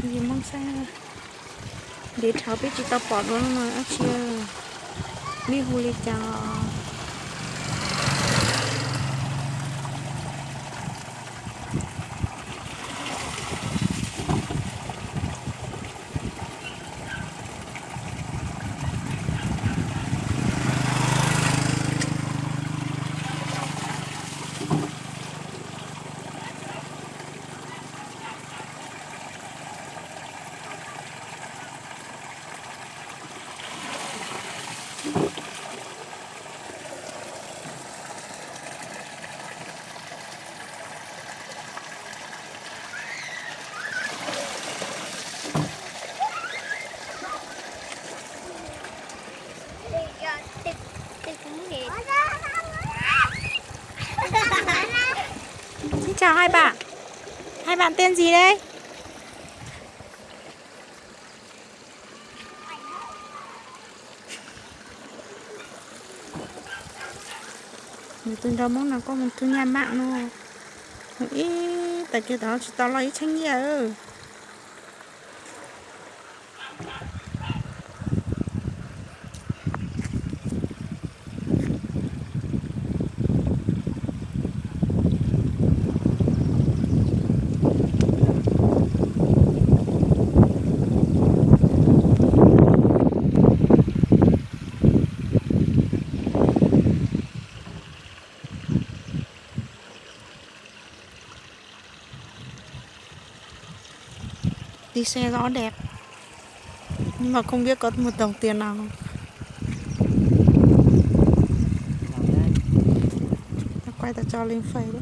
Yus Hmoob saib, ntev dhawv peb tsis tau pom dua no dab tsi, peb hu li cas. Xin chào hai bạn. Hai bạn tên gì đấy? Nws tus nraug Hmoob no koj mus tus nyaj mam no, ib tag kis tau tsis tau los ib txheeb nyiaj. Đi xe gió đẹp. Nhưng mà không biết có một đồng tiền nào. Tao quay tao cho lên Face đấy.